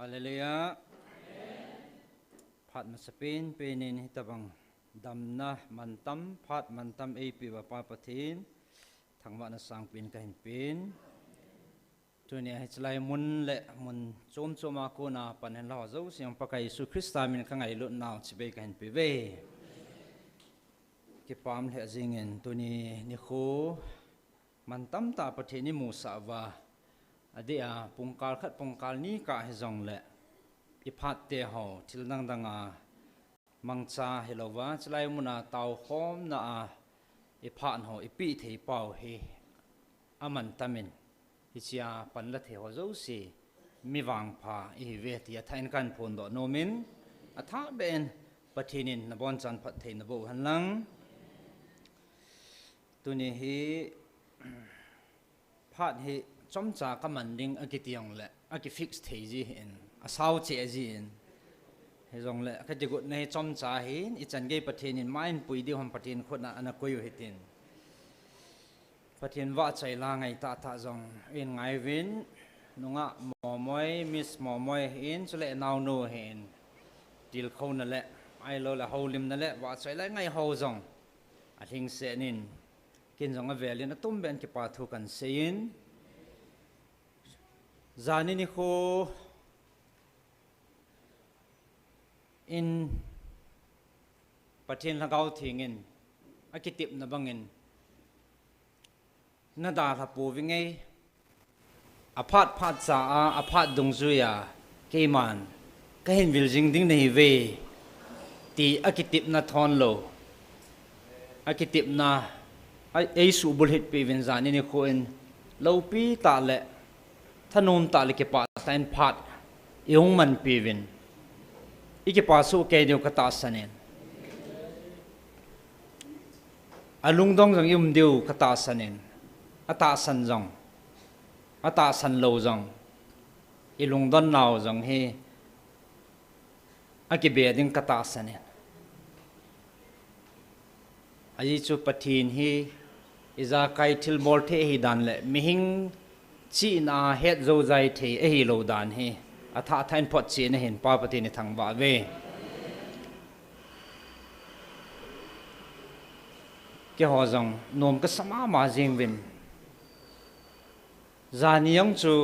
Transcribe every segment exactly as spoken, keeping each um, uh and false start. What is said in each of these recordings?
Hallelujah. Phat masapen penin hitabang damna mantam, phat mantam eipeuva Pa Pathen thangvahna sangpen kahin pen. Tunia hichelai mun le mun chom choma kona panhin laho jouse Pakai Jesu Christa min kangailutnau chibai kahin peuve. Kipah lheh jingin tuni nikho mantam tah Pathen imusah uva, adeh a pungkal khat pungkal ni kah hijongle iphat teho thil dangdang a mangcha hilouva, chulai muna taokhomna a iphat ho ipeh thei pau hi amantamin, hichea panla theiho jouse mi vangpha ihiuve ti athah in kahin phondoh nomin, athahbeh in Pathen in nabonchan phatthei naboh uhen lang. Tuni hi phat hi chomcha kaman ding akiti jongle akifix thei ji hin, asao cheh jin. Hijongle kakigotna hi chomcha hin, ichan gei Pathen in ma in pui diu ham Pathen khutna ana koi u hitin. Pathen vahchoila ngai tahtah jong in ngaiuvin, nungah Momoi, Miss Momoi hin, chule naonu hin, tilkhouna le, ahiloule houlimna le vahchoila ingaiho jong alhingsetnin, ken jong avelin atumbeh in kipa thu kahin seiyin, jani nikho in Pathen Lhagao Thengin akitepna bangin nadalha pouvinge, aphat phatcha a, aphat dungjuia keiman kahin vil jing ding nahiuve ti akitepna thonlou, akitepna a, eisuh bulhit peuvin jani nikho in loupi tah le thanom tah le kipah tah in phat ihung manpeuvin, ikipa soh kei diu katahsan in, alungdong jong ium diu katahsan in, atahsan jong, atahsan lou jong, ilungdonnau jong hi akibe ding katahsan in. Ajeh chu Pathen hi ijakai thilbol thei ahidan le mihing chihna hetjoujai thei ahilou dan hi athah thah in photchetna hin Pa Pathen ithangvah uve. Keiho jong nom kasa mama jenguvin, jani jong chu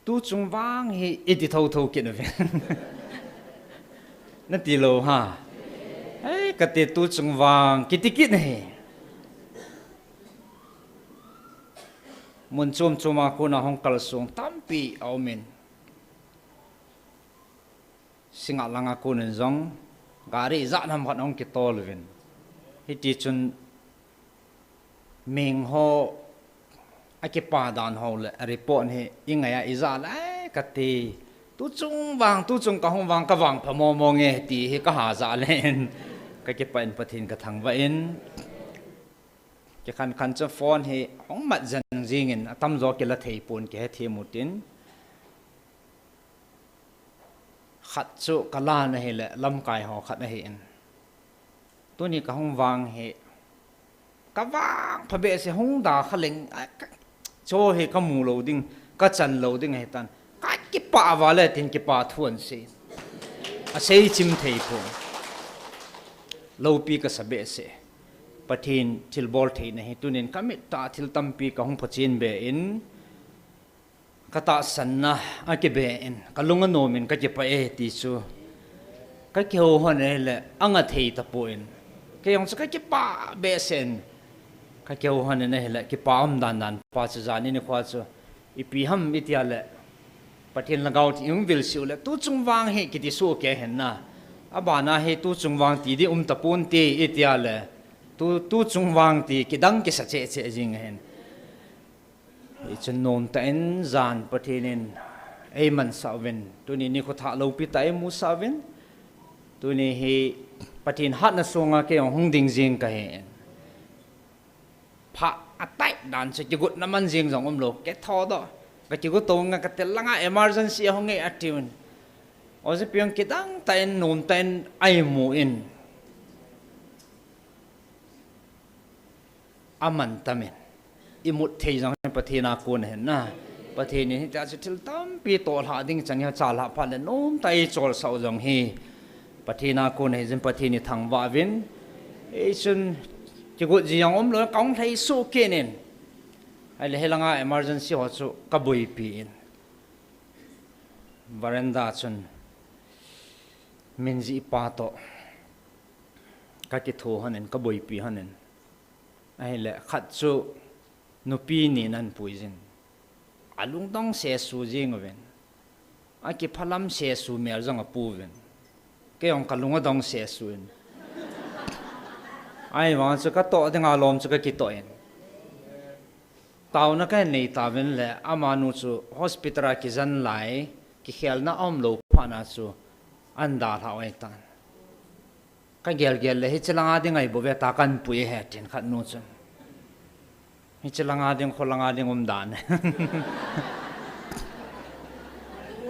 tuchung vang hi iti thotho kit uve. Nati lou ha. Ei, kati tuchung vang kiti kit ahi. Mun chom choma kona hung kalsong tampi aumin, Singngat langa konin jong gari ijat ham khat ahung kitol uvin. Hitichun mihing ho akipa dan ho le report hi ingai a ijat le kati. Tuchung vang, tuchung kahung vang, kavangpha momo nge ti hi kaha jah le in kakipah in Pathen kathangvah in. Kikhan khan chu phone hi hung mat jeng jingin atamjo kila thei pon kihethem utin. Khat chu kalan ahile lamkai ho khat ahin. Tuni kahung vang hi kavangpha behseh hung da kha leng, a, ka, cho hi kamu lou ding, kachan lou ding ahitan. Kakipah vale tin kipathu ahin. Asei chim thei pon. Loupi kasa behseh. Pathen thilbol theina hi tunin kamit tah a thil tampi kahung phachen be in, katahsanna akibe in, kalung anomin kakipah e ti chu kakihou hon ahile anga thei tapon. Kei jong chu kakipah behseh in, kakihou hon ahile kipa um dan dan pa chu jani nikho chu ipi ham itia le Pathen Lhagao Theng ihung vil seh u le tuchung vang hi kiti soh kei ahin na. Abana hi tuchung vang ti ding um tapon ti itia le tu, tuchung vang ti kidang kisa cheh cheh jing ahin. Hichun nomtah in jan Pathen in eimansah uvin, tuni nikho thah loupi tah eimusah uvin, tuni hi Pathen hatna sunga kei jong hung ding jing kahin. Pha atai dan chu kigotna man jing jong umlou, kithodoh. Kakigo tonga katel langa emergency ahung e atiuvin. Ojipi jong kidang tah in nomtah in eimu in. Amantamin. imut thei jong hi Pathen a kon ahin na. Pathen in hitia chu thil tampi toh lha ding chang hi cha lha phat le nomtah a ichol sah u jong hi Pathen a kon ahi jin Pathen ithangvah uvin. Eichun kigot ji jong umlou kahung lhai suh kit in. Ahile hilanga emergency ho chu kaboipi in. Veranda chun min jih pa toh kakitho hon in, kaboipi hon in. Ahile khat chu nupi ni nan pui jin. Alungdong sesu jing uvin. Akiphalam sesu mel jong apu uvin. Kei jong kalung adong sesu in. Ahivang chu katoh dinga lom chu kakitoh in. Taona kahin nei tauvin le amanu chu hospital a kijen lai, kikhelna aumlou phat na chu ahin dalha u ahitan. Kagel gel le hiche langa ding ahi bouve ta kahin pui ahi tin khat nu chun. Hiche langa ding, kho langa ding umdan.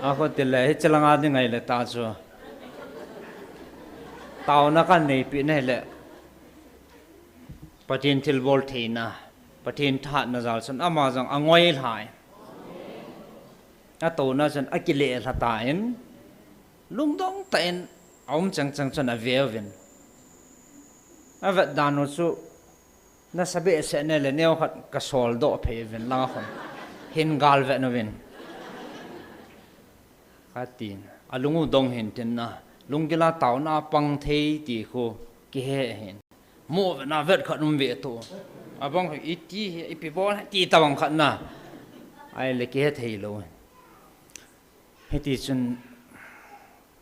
Akho tile hiche langa ding ahile ta chu. Taona kahin neipeh na hile. Pathen thilbol theina, Pathen thahatna jal chun ama jong angoi lhai. Atouna chun akile lha tan, lungdong tah in aum chang chang chun ave uvin. Avet dan u chu, nasa behseh nale neo khat kasol doh phei uvin langa khun. Hin gal vet uvin. Katin, alung u dong hin tin na, lunggil a taona pang thei ti khu kihe hin. Mo vet na vet khat um ve to. Abang iti hi ipi bol ti tabang khat na. Ahile kihe thei lou. Hiti chun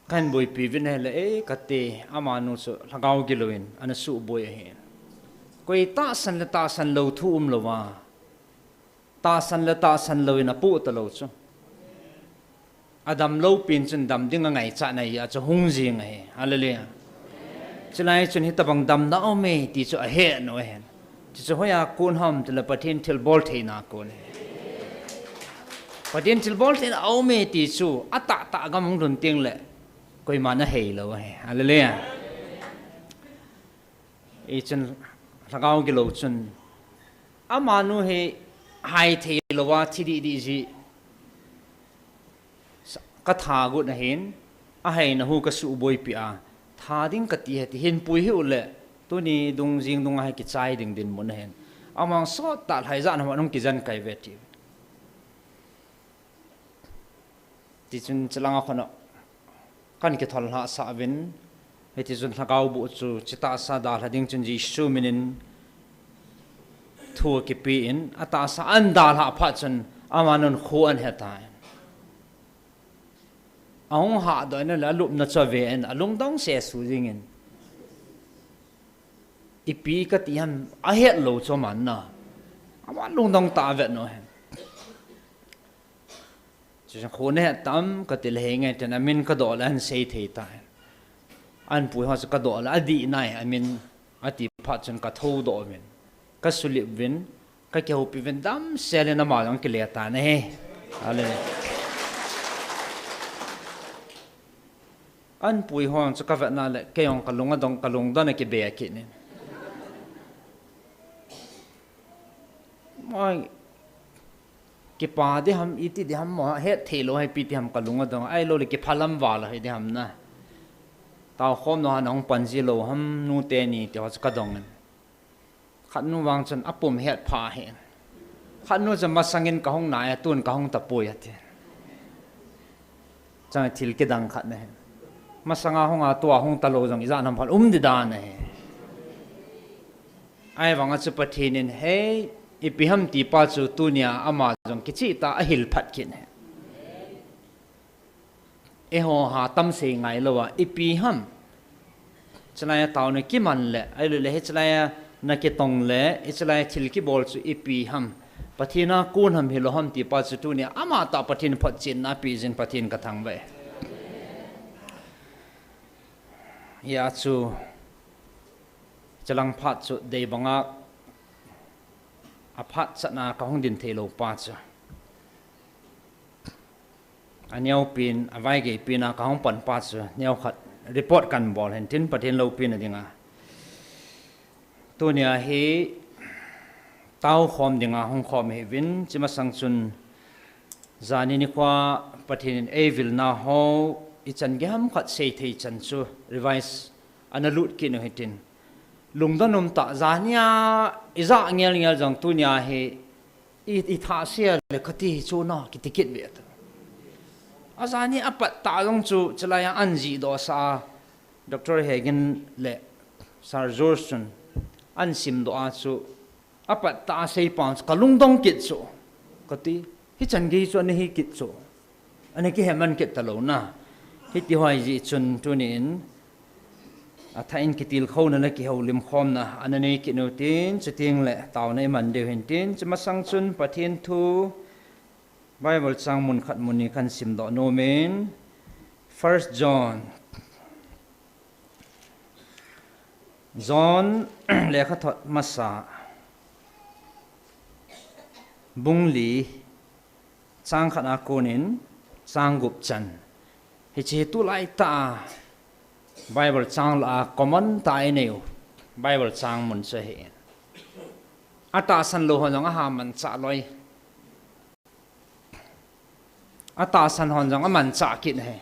kahin boipi uvin ahile, eh, kati, amanu chu lhagao gilou in ana suboi ahi. Koi tahsan le tahsan lou thu umlou va. Tahsan le tahsan lou in apoh talou chu. Adamlou pen chun dam ding angaichat na hi a chu hung jing ahi. Hallelujah. Chulai chun hitabang damna aume ti chu ahet nau ahin. Chuchu hoiya kon ham tile Pathen thilbol theina kon ahi. Pathen thilbol theina aume ti chu atahtah gam hung lhun teng le koiman ahei lou ahi. Hallelujah. Hichun lhagao gilou chun amanu hi hai thei louva thi didi ji. Katha got ahin, aheina hu kasuboipi a, tha ding kati ahi ti hin pui hih u le, tuni dung jing dung ahi kichai ding dinmun ahin. Amang sot tah lhai jat na hung kijen kai ve ti. Tichun chulanga khun a, kahin kithol lhasah uvin, hiti chun lhagao boh chu chutahsa dalha ding chun Jesu minin thu akipe in, atahsa ahin dalhah phat chun amanun kho ahin he tan. Ahung hahdoh in ale alupna chu ave in, alungdong sesu jing in. Ipi kati ham ahet lou chu aman na. Aman lungdong tah a avet nau ahin. Chuchun kho nahet tam kati le henge tin amin kadoh le ahin sei thei tan. Ahin pui ho chu kadoh le adih nai amin ati phat chun kathoudoh uvin. Kasulip uvin, kakihoupi uvin damsel in ama jong kile tan ahi. Hallelujah. Ahin pui ho chu kavet na le, kei jong kalung adong, kalungdon akibe kit in. Moi, kipa di ham, iti di ham, mo, het thei lou, hei ipi ti ham kalung adong, ahilou le kiphalam val ahi di ham na. Taokhom nau a nahung pan ji lou ham, nu teni, ti ho chu kadong in. Khat nu vang chun apum het pha ahi. Khat nu chun masang in kahung nai a, tun kahung tapoi ati. Chang thil kidang khat na ahi. Masanga hung a tua hung talou jong ijat ham phat um di dan ahi. Ahivang a chu Pathen in hei, ipi ham ti pa chu tunia ama jong kichih tah a ahil phat kit ahi. Eiho ha tam sei ngai lou a, ipi ham. Chulai a taona kiman le, ahilou le hichelai a na kitong le, hichelai a thil kibol chu ipi ham. Pathen a kon ham hilou ham ti pa chu tunia ama tah Pathen photchenna pe jin Pathen kathangvah e. Hia chu chulang phat chu dei banga aphat chatna kahung din thei lou pa chu. Aneopen, avaigei pen a kahung pan pa chu, neokhat report kahin bol hen tin Pathen loupina dinga. Tunia hi tao khom dinga hung khom hi vin, chima sang chun, jani nikho a Pathen in ei vilna ho, i chan gei ham khat sei thei chan chu, revise, ana lut kit u hitin. Lungdon um tah, jani a, i ja ngel ngel jong tunia hi, i, i thah sia le kati hi chu na, kiti kit ve ta. A jani a pat tah jong chu, chulai a an jih doh sa a, Doctor Hegin le Sir George chun an sim doh a chu, a pat tah a sei pa chu ka lungdong kit chu. Kati, hi chan gei chu ana hi kit chu. Ana kihe man kit ta lou na. Hiti ho ahi jeh chun tunin, a thah in kitilkhouna le kihoulim khomna, ana nei kit u tin, chuteng le taona i man diu hin tin, chima sang chun Pathen thu, Bible chang mun khat mun ni kan sim doh nom in, First John, John lekhathot masa, bung li, chang khat a konin, chang gup chan. Hiche hi tulai tah a, Bible chang lah a common tah a i nei u, Bible chang mun chu ahi. A tahsan lou hon jong a ha manchah loi. A tahsan hon jong a manchah kit ahi.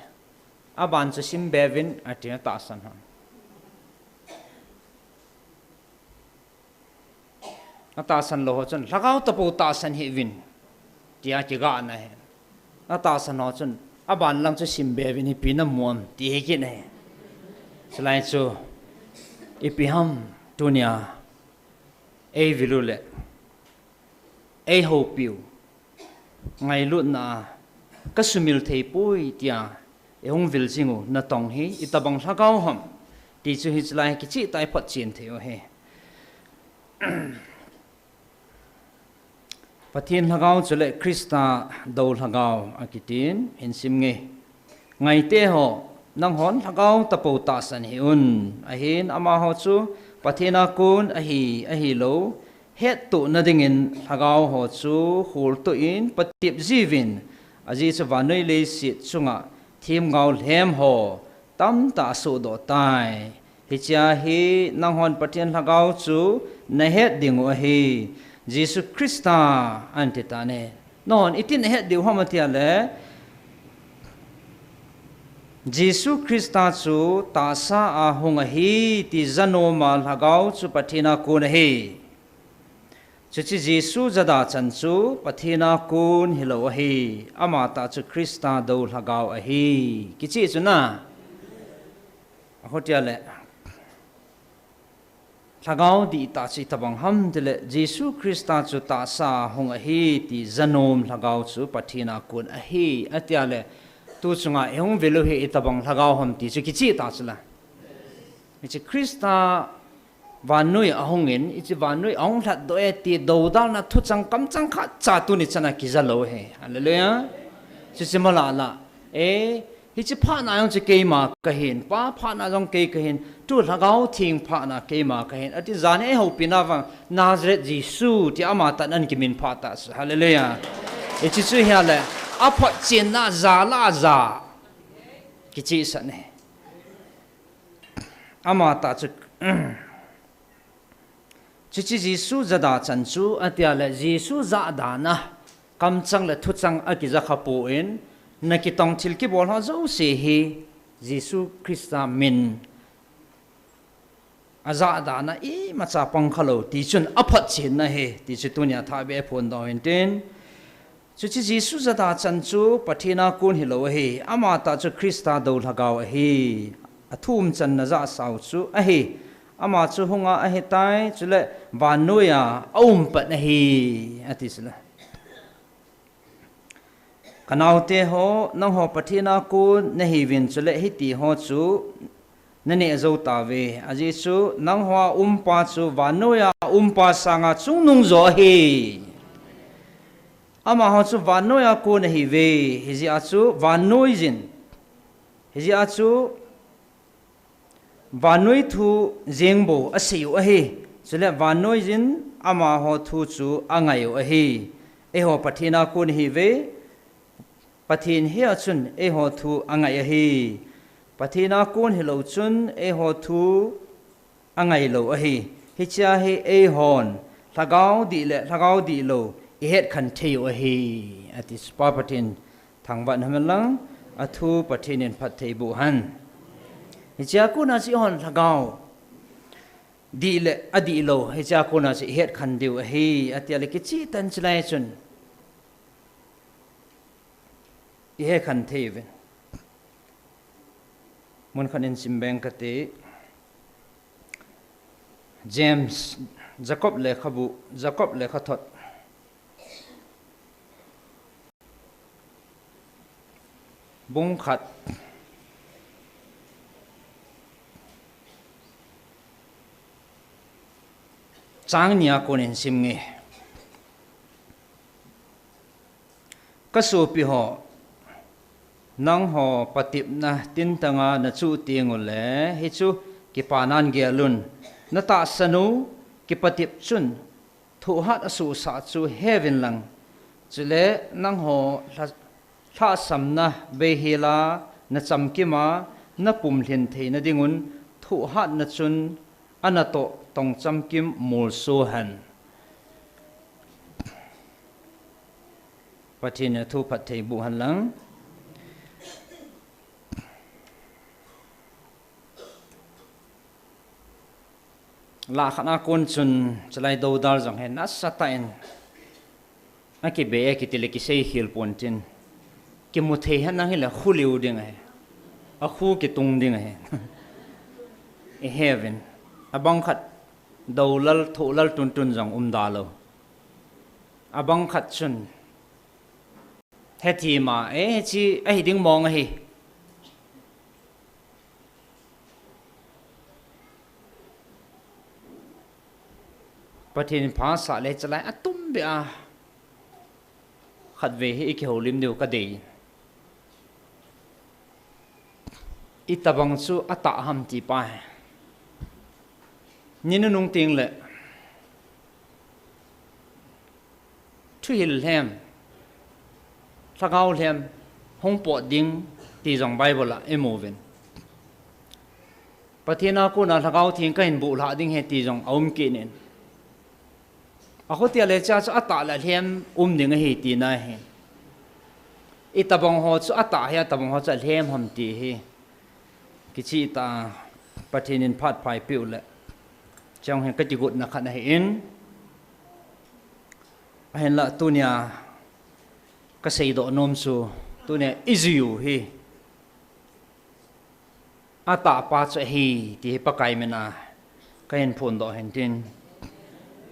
A ban chu sim be vin, ati a tahsan hon. A tahsan lou ho chun, Lhagao Tapu tahsan hih vin, tia kiga na ahi. A tahsan ho chun, a ban lang chu sim be vin, ipi na mu am, ti hi kit ahi. Chulai chu, ipi ham, tunia, ei vil u le, ei houpi u, ngailutna a, ka sumil thei poi tia, i hung vil jing u natong hi, itobang lhagao ham, ti chu hiche lai kicheh tah a i photchen thei u ahi. Pathen lhagao chule Christa dou lhagao akitin, hin sim nge. Ngaite ho, nanghon Lhagao Tapu tahsan hih un. Ahin amaho chu Pathen a kon ahi, ahilou, hettohna dingin lhagao ho chu holtoh in patep jiuvin, ajeh chu vannoi leiset chunga themgao lhem ho tamtah asohdoh tai. Hichea hi nanghon Pathen lhagao chu nahet ding u ahi. Jesu Christa anti tan ahi. Nanghon iti nahet diu ham atia le, Jesu Christa chu tahsa a hung ahi ti janom a lhagao chu Pathen a kon ahi. Chuche Jesu jada chan chu Pathen a kon hilou ahi. Amatah chu Christa dou lhagao ahi. Kicheh chu na. Ahotia le, lhagao dihtah chu itobang ham tile, Jesu Christa chu tahsa a hung ahi ti janom lhagao chu Pathen a kon ahi, atia le, tu chunga i hung vil u hi itobang lhagao ham ti chu kicheh tah chu la. Hiche Christa vannoi a ahung in, hiche vannoi ahung lhatdoh e ti doudalna thuchang kamchang khatcha tuni chana kija lou ahi. Hallelujah. Chuche mala la, e, hiche phatna jong chu keima kahin, Pa phatna jong kei kahin, tu Lhagao Theng phatna keima kahin, ati jan eihoupi na vang, Nazareth Jesu ti amatah in ana kiminphah tah chu. Hallelujah. Hiche chu hia le, aphotchenna ja la ja kichehsah ahi. Amatah chu, chuche Jesu jada chan chu, atia le Jesu jahdan a, kamchang le thuchang akija khapon, nakitong thil kibol ho jouse hi, Jesu Christa min, ajahdan a imacha pang khalou, tichun aphotchenna ahi, ti chu tunia thahbeh a phondoh u hintin. Chuche Jesu jada chan chu Pathen a kon hilou ahi, amatah chu Christa dou lhagao ahi. Athumchanna jahsau chu ahi. Ama chu hunga ahitai, chule vannoiya aum pat ahi, ati chule. Kanaote ho, nangho Pathen a kon nahiuvin chule hiti ho chu naneh jou tauve. Ajeh chu nangho a umpa chu vannoiya umpa sanga chungnung jo ahi. Amaho chu vannoiya kon ahiuve. Hijeh a chu vannoiyin, hijeh a chu vannoi thu jengbou asei u ahi. Chule vannoiyin amaho thu chu angai u ahi. Eiho Pathen a kon ahiuve. Pathen hia chun eiho thu angai ahi. Pathen a kon hilou chun eiho thu angailou ahi. Hichea hi eihon Lhagao dih le lhagao dihlou ihet khen thei u ahi, ati. Pa Pathen thangvah hen lang, athu Pathen in phatthei boh hen. Hichea kona chu eihon lhagao dih le adihlou, hichea kona chu ihet khen diu ahi, ati le kicheh tan chulai chun ihet khen thei uvin. Mun khat in sim beng kate. James, Jacob lekhabu, Jacob lekhathot. Bung khat. Chang ni a kon in sim nge. Kasopi ho, nangho patepna tintanga nachuh teng uleh, hichu kipanan gel un, natahsan u kipatep chun, thohhat asohsah chu heuvin lang. Chule nangho lha-, lhahsamna beihela nachamkim a, napumlhin theina dingun, thohhatna chun anatoh tong chamkim molso hen. Pathen in athu phatthei boh hen lang. Lah khat a kon chun chulai doudal jong hi nasatah in akibe e kiti le kisei khel pon tin. Kimu thei hen lang hile khu liu ding ahi. Akhu kitung ding ahi. Ihe uvin. Abang khat doulal, thohlal tuntun jong um da lou. Abang khat chun hethem a, eh, hichi ahi ding mong ahi. Pathen in phasah le chalai atum beh a khatvei hi ikihoulim diu kadei. Itobang chu atah ham ti pa hi. Ni nunung teng le thuhil lhem, lhagao lhem hung pot ding ti jong Bible a imu uvin. Pathen a kona lhagao theng kahin buh lhah ding ahi ti jong aum kit in. Akhutia le cha chu atah le alhem um ding ahi tina ahi. Itobang ho chu atah hi, atobang ho chu alhem ham ti hi. Kicheh tah a Pathen in phat phai peh u le. Chang hi kakigotna khat ahi in. Ahinlah tunia kasei doh nom chu tunia ijui u hi atah pa chu ahi ti hi Pakai min a kahin phondoh hin tin.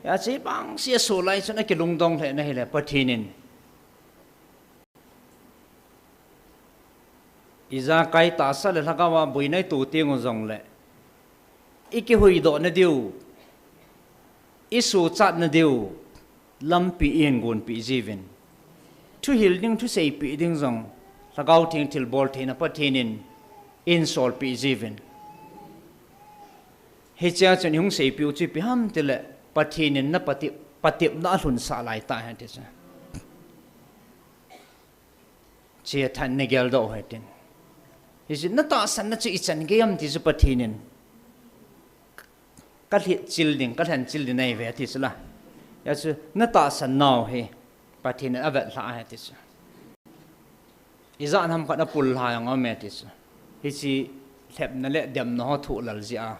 Hiche bang seh a soh lai chun akilungdong lheh na hile Pathen in ijakai tahsa le lhagao a boina ito teng u jong le ikihuhdoh na diu, isuhchat na diu lampi ihin gonpeh jiuvin. Thuhil ding, thuseipeh ding jong Lhagao Theng thilbol theina Pathen in ihin solpeh jiuvin. Hichea chun ihung seipeh u chu ipi ham tile Pathen in na patep, patepna alhunsah lai tah hen ti chu. Hiche tah in na geldoh u hitin. Hichu na tahsanna chu ichan gei ham ti chu Pathen in. Ka lhit chil ding, ka lhen chil ding nei ve ti chu la. Hichu na tahsan nau hi Pathen in avet lha ahi ti chu. Ijat ham khat a pul lha jong aume ti chu. Hiche lhepna le demna ho thoh lal jeh a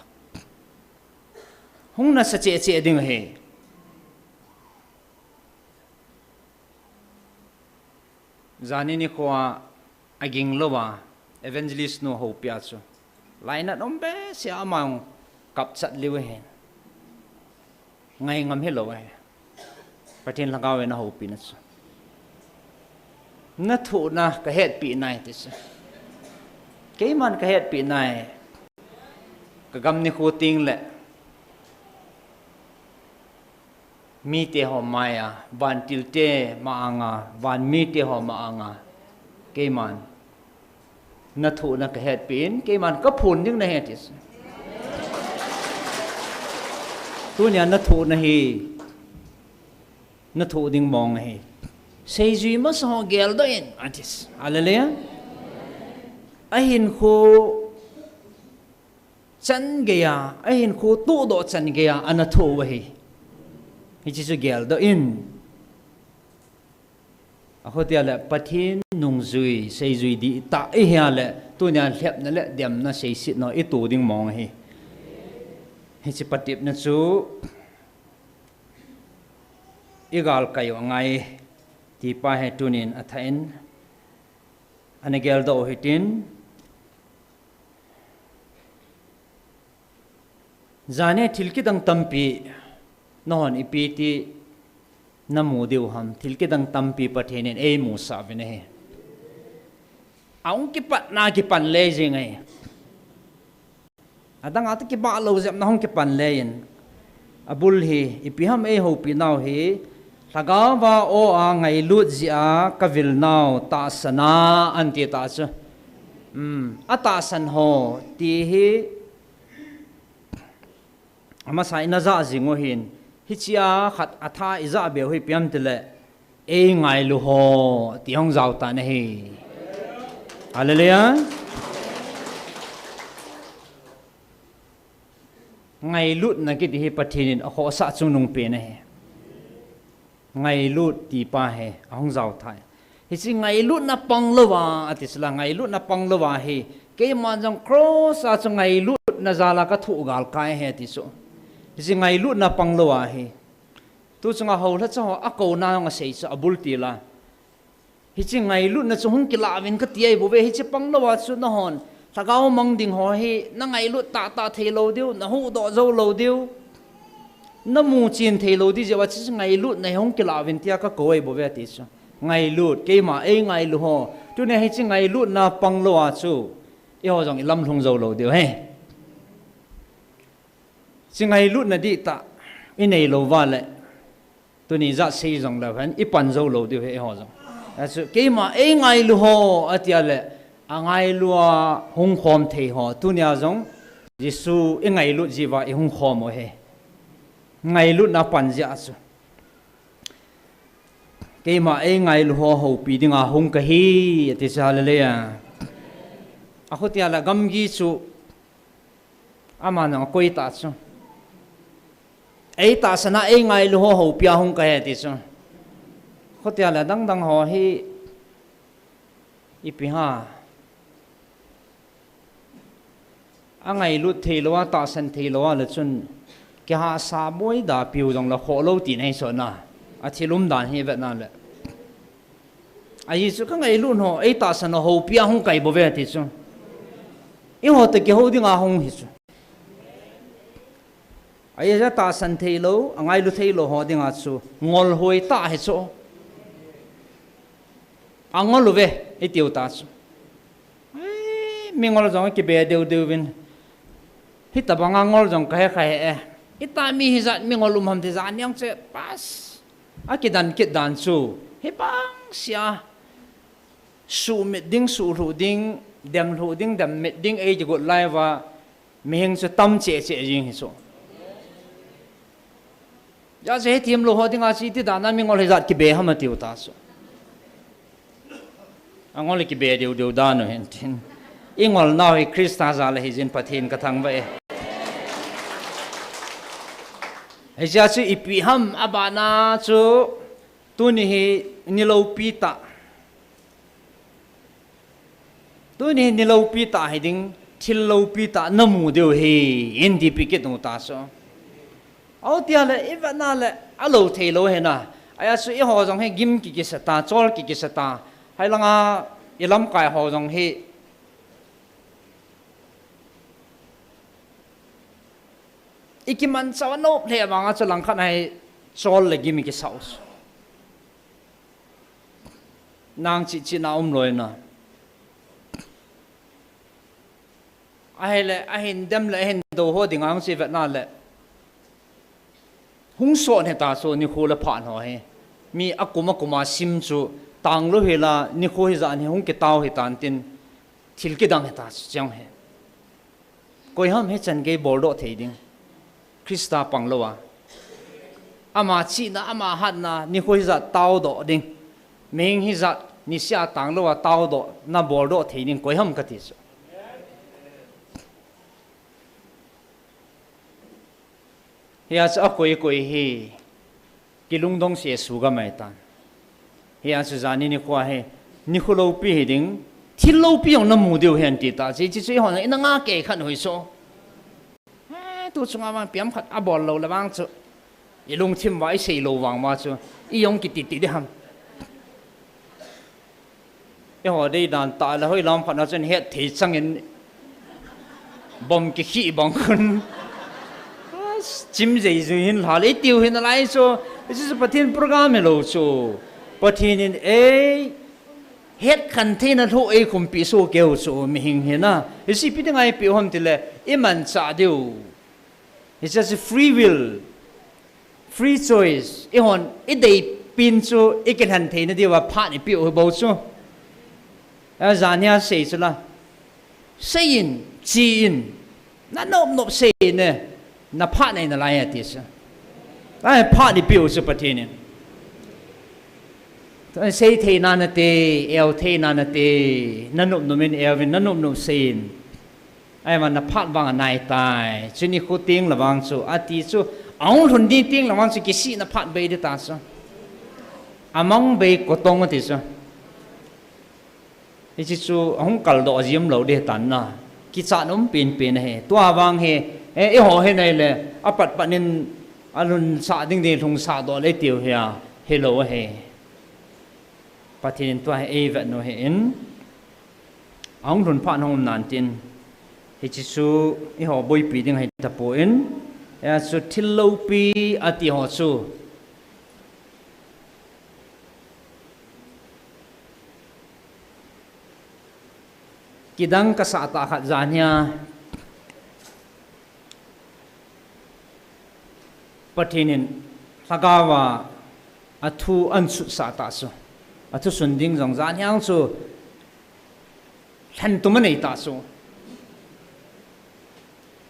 hung nasa cheh cheh ding ahi. Jani nikho a aging lou a evangelist nu houpi a chu lainat um behseh a ama jong kapchat lheh ahi. Ngai ngam hilou ahi. Pathen Lhagao in ahoupi na chu. Na thohna ka hetpi nai ti chu. Keiman ka hetpi nai. Ka gam nikho teng le mite ho mai a, vantil te ma anga, van mite ho ma anga, keiman na thohna ka hetpi in, keiman ka phon ding nahi ti chu. Tunia na thohna hi, na thoh ding mong ahi. Seijui masa ho geldoh in, ati chu. Hallelujah. Ahinkho chan geiya, ahinkho tohdoh chan geiya, ana thoh u ahi. Hiche chu geldoh in. Akhotia le Pathen nungjui, seijui dihtah ihia le, tunia lhepna le demna seisetna ito ding mong ahi. Hiche patepna chu igalkai u angai, tipa hi tunin athah in, ana geldoh u hitin. Jani thil kidang tampi, nahon ipi ti namu diu ham, thil kidang tampi Pathen in eimusah uvin ahi. Ahung kipatna kipan le jing ahi. Adang a toh kibah lou jep na hung kipan le in. Abul hi, ipi ham eihoupi nau hi, lhagaova o a ngailut jeh a kavil nau tahsan a anti tah chu. Hmm, atahsan ho, ti hi, amasa in ajah jing u hin, hichea khat atha ijah beu hi ipi ham tile, eingailu ho, ti hung jao tan ahi. Hallelujah. Ngailutna kiti hi Pathen in akhohsah chungnung pen ahi. Ngailut tipa hi ahung jao thei. Hiche ngailutna panglouva, ati sila, ngailutna panglouva hi, keiman jong cross a chu ngailutna jal a kathoh galkai ahi ati chu. Hiche ngailutna panglouva hi, tu chunga houlhacha ho akouna jong asei chu abul tila. Hiche ngailutna chu hung kilah uvin kati ahi bouve, hiche panglouva chu nahon lhagao mang ding ho hi, nangailut tahtah theilou diu, nahuhdoh joulou diu, namuchen theilou diu jeh uva chu ngailutna hi hung kilah uvin tia kakou ahi bouve ati chu. Ngailut, keima eingailu ho. Tunia hiche ngailutna panglouva chu, eiho jong ilamlhung joulou diu ahi. Hiche ngailutna dihtah inei louva le, tuni jat sei jongleu hen ipan joulou diu ahi eiho jong. Achu keima eingailu ho atia le, angailu a hungkhom thei ho, tunia jong Jesu ingailut jeh uva ihungkhom u ahi. Ngailutna pan jeh a chu. Keima eingailu ho houpi dinga hung kahi, ati chu, hallelujah. Akhotia le gamgi chu, aman jong akoi tah chu. Eitahsan a eingailu ho houpia hung kahi ati chu. Khotia le dangdang ho hi ipi ham. Angailut theilouva, tahsan theilouva le chun, kihahsa boida piu jongle khoh lou tina ahi chu na. Athil umdan hi vetna le. Ajeh chu kangailut ho eitahsan ho houpia hung kahi bouve ati chu. Eiho toh kihou dinga hung hi chu. Ajeh chu atahsan theilou, angailu theilou ho dinga chu ngol hoitah hi chu. Angol uve, itiu ta chu. Ai, mingol jong kibe deu deu vin. Hitobanga ngol jong kahe kahe e. Itami hijat mingol um ham ti jat niang che pas. Akidan kit dan chu. Hibang sia. Suhmit ding, suhlhuh ding, demlhuh ding, demmit ding, ei kigot lai uva. Mihing chu tam cheh cheh jing hi chu. Hijat chu hethem lou ho dinga chu iti dan a mingol hijat kibe ham atiu ta chu. Angol kibe deu deu dan u hen tin. Ingol nau hi Christa jal a hijin Pathen kathangvah e. Hijat chu ipi ham abana chu tuni hi niloupi tah. Tuni hi niloupi tah hiding, thil loupi tah namu diu ahi, in tipi kit u ta chu. Aw tia le, ivetna le, alou theilou hina. Ahi a chu eiho jong hi gim kikisa ta, chol kikisa ta. Hailanga, ilamkai ho jong hi. Ikimanchah a nop lheh vanga chu langkhat a hi chol le gim ikisah u chu. Nang chih chihna umlou ina. Ahile, ahin dem le, ahin do ho dinga hung chi vetna le. Hung sot hita chu nikho le phat ho hi. Mi akum akum a sim chu tanglou hila, nikho hijat hi hung kitao hitan tin thil kidang hita chu cheng hi. Koiham hichan gei boldoh thei ding. Christa panglouva. Ama chihna, ama hatna, nikho hijat taodoh ding. Mihing hijat, nisea tanglouva taodoh, na boldoh thei ding, koiham kati chu. Hia chu akoi koi hi. Kilungdong se suga mai tan. Hia chu jani nikho hi, nikho loupi hiding, thil loupi jong namu diu ahi ati ta. Hiche chu ihon, ina nga kei khat hoi so. Eh, tu chunga vang piam khat abol lou le vang chu. Ilungthim uva, isei lou vang uva chu. Ijong kiti ti ding ham. Eiho deidan tah le hoilam khat na chun hetthei changin bomb kikhih bang khun. Chim jeijui hin lha le tiu hin alai chu. Hichu chu Pathen program hilou chu. Pathen in ei hetkhen theina lou eikhumpi soh keu chu mihing hina. Hiche ipi dinga eipeh u ham tile imanchah diu. Hiche chu free will. Free choice. Ihon, idei pen chu, ikilhen theina diuva phat ipeh u bou chu. Ajan hia sei chu la. Seiyin, chen. Nanop nop seiyin e. Naphat nei nalai ati chu. Ai, phat ipeh u chu Pathen in. Sei theina nate, eu theina nate. Nanop nop in euvin, nanop nop seiyin. Ahivang naphat vang anai tai. Chu nikho teng le vang chu, ati chu, ahung lhun ding teng le vang chu, kisihna phat bei ding ta chu. Amang bei kotong ati chu. Hiche chu, ahung kaldoh jim lou ding tan na. Kichat um penpen ahi. Tua vang hi, eh, eiho hi nei le, apat pat in, alhunsah ding ding lhunsah doh le tiu hia, hilou ahi. Pathen in tua hi eivet u ahin. Ahung lhun phat hung um nan tin, hiche chu eiho boipi ding ahi tapon, hia chu thil loupi ati ho chu. Kidang kasah tah khat jan hia. Pathen in lhagao a athu ahin sutsah tah chu. Athu sun ding jong jan hiang chu lhentum anei tah chu.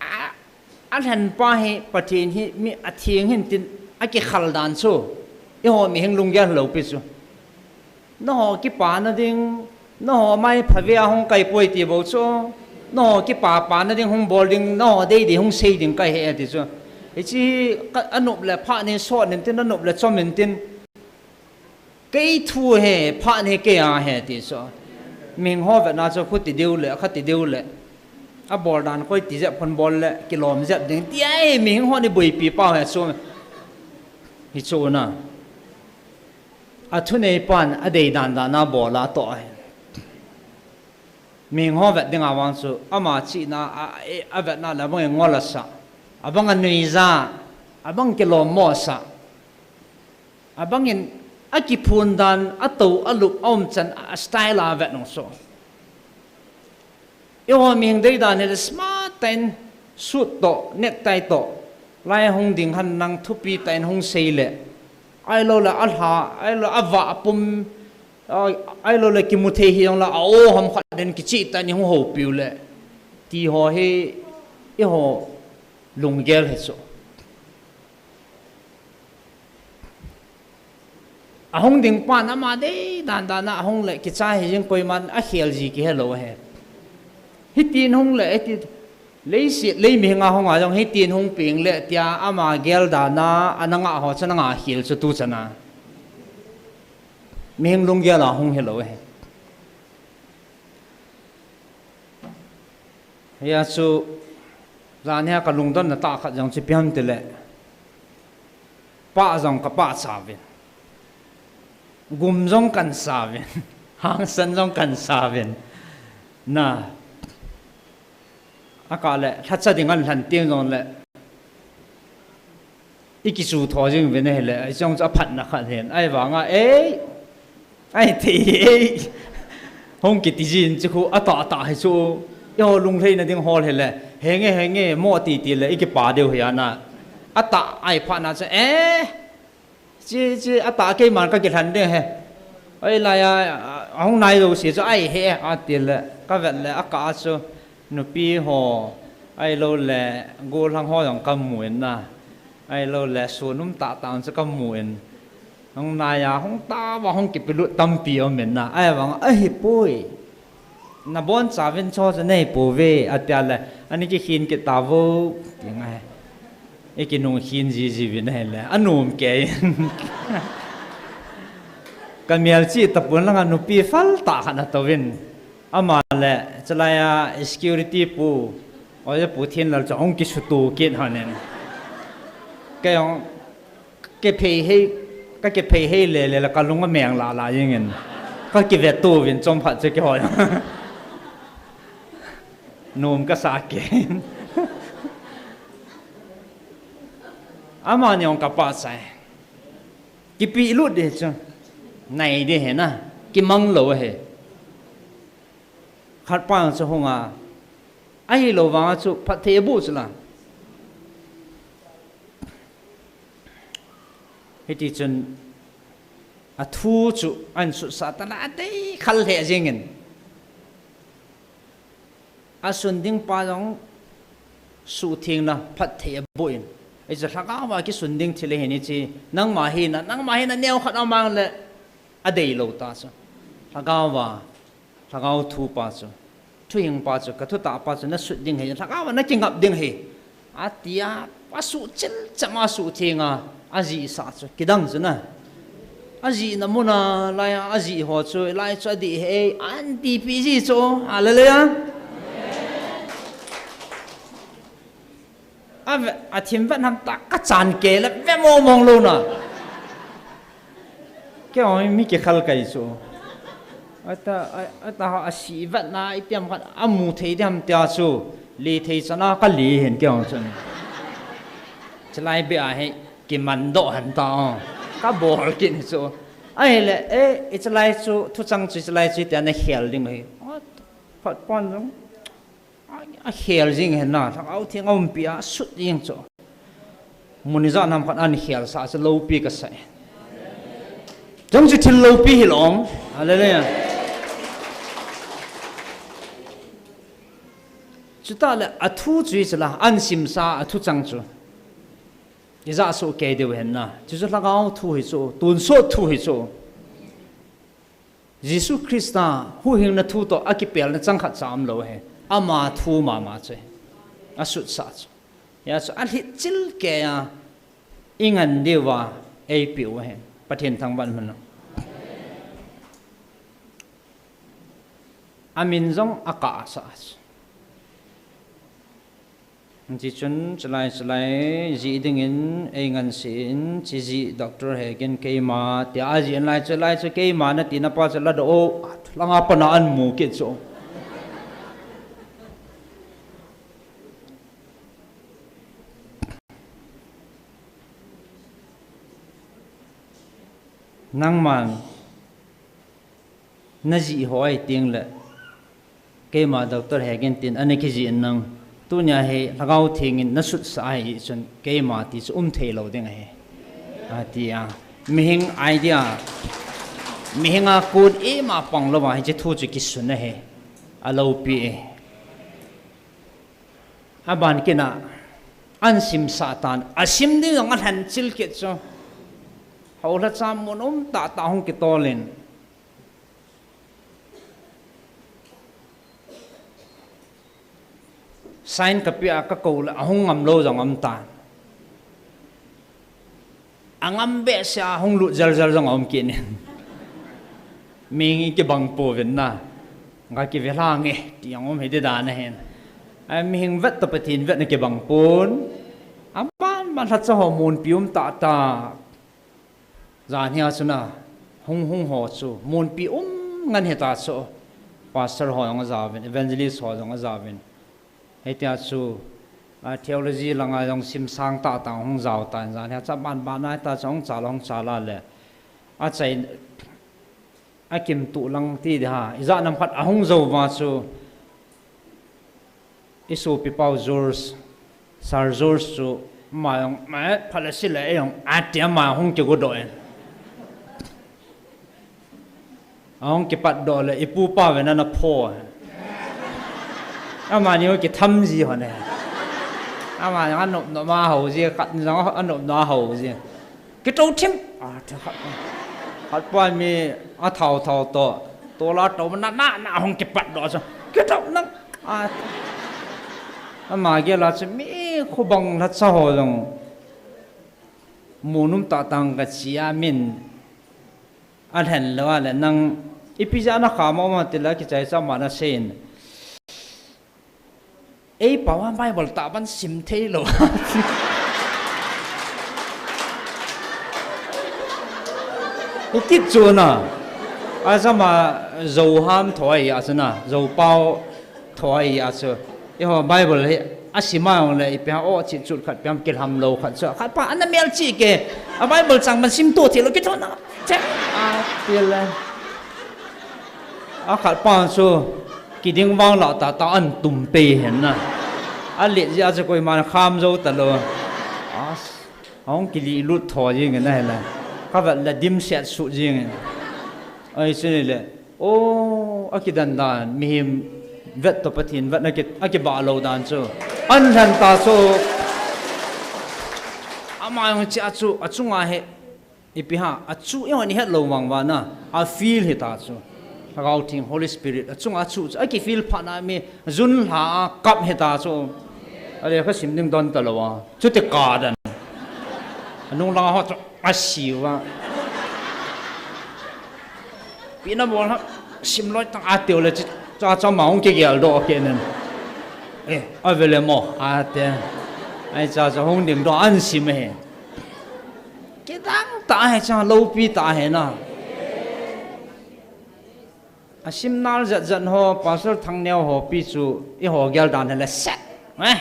A, alhenpa hi Pathen hi mi atheng hin tin akikhal dan chu. Eiho mihing lunggel loupi chu. Nangho kipana ding, nangho mai phavea hung kai poi ti bou chu. Nangho kipapana ding hung bol ding, nangho deidei hung sei ding kai ahi ati chu. Hiche hi ka, anop le phat nei sot nin tin, anop le chom in tin. Kei thu ahi, phat nei kei a ahi ati chu. Mihing ho vetna chu khuti diu le, khati diu le. Abol dan koi ti jep khun bol le, kilom jep ding. Ti ahi, mihing ho ni boipi pau ahi chu. Hichu na. Athuneipan adei dan dan a bol a toh ahi. Mihing ho vet ding a vang chu ama chihna a, a, avetna le abang ngol asah. Abang anuija, abang kilom mo asah. Abang in akiphun dan, atou, alup, aumchan, a style a vet nung so. Eiho mihing dei dan hile smart tah in suit toh, necktie toh, lai hung ding hen lang thupi tah in hung sei le. Ahilou le alha, ahilou le avah apum, ah, ahilou le kimu thei hi jong le a-o ham khat den kichih tah in hung houpi u le. Ti ho hi, eiho lunggel hi chu. Ahung ding pan ama dei dan dan a ahung le kichai hi jing koiman akhel ji kihe lou ahi. Hitin hung le, hiti leiset, lei mihing a hung a jong hitin hung peng le tia ama gel dan a, ana ngah ho chu ana ngah khel chu tu chan a. Mihing lunggel a hung hilou ahi. Hia chu, jan hia kalungdonna tah khat jong chu ipi ham tile. Pah jong kapah chauvin. Gum jong kahin sauvin. Hangsan jong kahin sauvin. Na. Akah le, lhacha ding ahin lhan teng jong le. Ikichu tho jing uvin ahile, hiche jong chu aphatna khat ahin. Ahivang a, ei, ahi thei, ei. Hung kiti jin chu khu, atah atah hi chu. Eiho lunglhaina ding hol hile, henge, henge, mo ti ti le, ikipa diu hi ana. Atah ahi phat na chu, eh, chi, chi, atah keiman kakilhen ding ahi. Oi, lai a, ahung nai lou si chu, ahi he, ati le, kavet le, akah a chu. Nupi ho, ahilou le, gollhang ho jong kamu in na. Ahilou le, sun um tah tah chu kamu in. Hung nai a, hung tah uva, hung kipelut tampi um in na. Ahivang, ahipoi. Nabonchauvin cho chu nahipouve, atia le, ani kikhen kit tauvo, ti ngai. Ikinung khin jiji vin ahile, anom kei. Ka melchih tapon langa nupi phal tah khat atouvin. Ama le, chulai a security pu, oja pu Thinlal chu ahung kisutu kit hon in. Kei jong, kiphei hei, ka kiphei hei le le la ka lung ameng la la jingin. Ka kivetu vin chomkhat chu kihoi. Nom kasa kei. Amani jong ka pachat e. Kipelut ding chu. Nai ding ahi na. Kimang lou ahi. Khatpa chu hunga. Ahilou vanga chu phatthei aboh chu la. Hiti chun athu chu ahin sutsah tan la adei khal lheh jingin. Asun ding pa jong suhthengna phatthei aboh in. Hichu lhagao a kisun ding thil ahi in hiche, nangma hina, nangma hina neokhat aum le adeilou ta chu. Lhagao a, lhagao thu pa chu. Thuhing pa chu, ka thutah pa chu, nasut ding ahi, lhagao a nakingap ding ahi. Atia, asuh chil chama asuhtheng a, ajihsah chu, kidang chu na. Ajihna muna, lai a, ajih ho chu, lai chu adih e, ahin tipi ji chu, hallelujah. Ave, athim vet ham ta, ka chan kei le, ve mong mong lou na. Kei jong mi kikhel kai chu. Ata, a, ata ha asi vet na, itiham khat, amu thei diham tia chu. Li thei chana ka li hin kei jong chun. Chulai beh a hi, kiman doh hen ta o. Ka bol kit hi chu. Ahile, eh, ichulai chu, thuchang chu, ichulai chu, tia nakhel ding hi. Phat pan jong. A, akhel jing hen na, Lhagao Theng aumpi a, asut jing chu. Mun ijat ham khat ahin khelsah chu loupi kasah e. Chang chu thil loupi hilou. Hallelujah. Chutah le athu chu hichu la, ahin simsa athu chang chu. Ijat soh kei diu hen na. Chuchu Lhagao thu hi chu, tonsot thu hi chu. Jesu Christa huhhingna thu toh akipelna chang khat cha umlou ahi. Ama thu mama chu ahi. Asutsah chu. Hijeh chun alhit chil kei a ingan diuva eipeh u ahi. Pathen thangvah in umhen lang. Amin jong akah sah chu. Hichun, chulai, chulai, jih dingin, eingansei in, chujih Doctor Hegin keima, tia ajih in lai chu, lai chu keima nati napa chu ladoh o, langa pana ahin mu kit chu. Nangman, najih ho ahi teng le, keima Doctor Hegin tin ana kijih in nang. Tunia hi Lhagao Theng in nasutsah ahi chun keima ti chu um thei lou ding ahi. Ati a. Mihing idea. Mihing a kon ima pang louva hiche thu chu kisun ahi. Aloupi e. Aban kit a. Ahin simsah tan. Asim ding jong alhen chil kit chu. Houlhacha mun um tah tah hung kitol in. Sign kapeh a kakou le ahung ngam lou jong aum tan. Angam behseh a hung lut jel jel jong aum kit in. Mihing kibang pouvin na. Nga kive lhange, ti jong um hi ti dan ahin. Ai mihing vet toh Pathen vet na kibang pon. Aban ban lhacha ho munpi um tah tah. Jan hia chu na, hung hung ho chu, munpi um ngen hita chu, pastor ho jong ajaovin, evangelist ho jong ajaovin. Hitia chu, a, theology langa jong simsang tah tah hung jao tan, jan hia chu aban ban a hita chu hung chal, hung chal a le. Achai, akimtuh lang ti ding ham, ijat ham khat ahung jou uva chu, isopi pau George, Sir George chu, ama jong, ma, phat le si le, ei jong, ati ama hung kigodoh in. Ahung kipatdoh le, ipu pa ven ana pho. Amani jong kitham ji hon e. Ama jong anop nop a hou ji, khat jong anop nop a hou ji. Kitou thim. A, khat, khat pa mi athao thao toh. Tola tou na na na hung kipatdoh chu. Kitou nang. A, ama gel a chu mi khobang lhacha ho jong. Mun um tah tang ka chia min a lhen lo a le nang ipi ja na kha mo ma ti la kichai cha ma na sein. Ei pau a Bible tah ban sim thei lo. Ikit chu na. A sama zo ham thoi a chu na. Zo pau thoi a chu. Eiho Bible hi a sim a le ipi ha o chi chut khat piam kilham lo khat chu. Khat pa ana mel chi ke. A Bible chang ban sim to thei lo ki thona. Che. A ti le. A khat pa chu kiding vang la ta ta an tum pe hen na. A le ji a chu koiman kham zo ta lo. A s-, a hong kili lut tho jing na he la. Ka vat la dim set su jing. Ai chu ni le. O, a kidan dan, mihem vet to Pathen vet na ki, a kiba lo dan chu. An lhen ta chu. Ama jong chi a chu, a chunga he. Ipi ha, a chu, i hon i het lo vang va na, a feel hi ta chu. Lhagao Theng, Holy Spirit, a chunga chu, chu, a ki feel pha na mi, jun hla a kap hi ta chu. A le kha sim ding don ta lo a. Chu te ka dan. A nung lang a ho chu, a si va. Pi na bol ha, sim loi tang a teu le chi, cha cha ma hong ki gel do ke nen. Eh, a ve le mo, a te. Ai cha cha hong ding do an sim he. Kidang ta he cha, lopi ta he na. A sim nal zat zat ho, Pastor Thangneo ho pi chu, i ho gel dan he le set. Eh?